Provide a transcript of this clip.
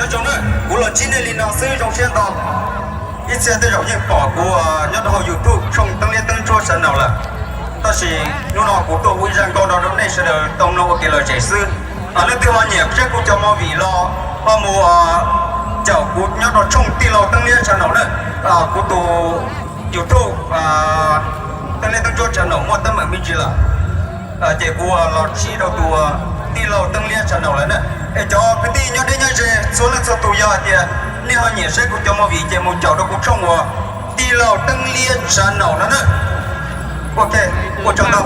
Zoo na, kuv los ntsib nej li no xwb zoo siab ntau. Ib txhia tej zaum yeej pom kuv nyob rau hauv YouTube tshooj Teeb Liab Teeb Ntsuab channel lawm, tab sis hnub no kuv tuaj hu ib zaj nkauj no rau nej sawv daws tau mloog ua kev lom zem xwb. Leej twg ho nyiam saib kuv cov movie los ho mus caum kuv nyob rau tshooj Tij Laug Teeb Liab channel na. Kuv tus YouTube Teeb Liab Teeb Ntsuab channel muaj teeb meem me ntsis lawm, ces kuv los tsim rau tus Tij Laug Teeb Liab channel lawm na. Es cov kwv tij nyob deb nyob ze txhua leej txhua tus, yog hais tias nej ho nyiam saib kuv cov movie ces mus caum rau kuv tshooj uas Tij Laug Teeb Liab channel no na. Ok, ua tsaug ntau.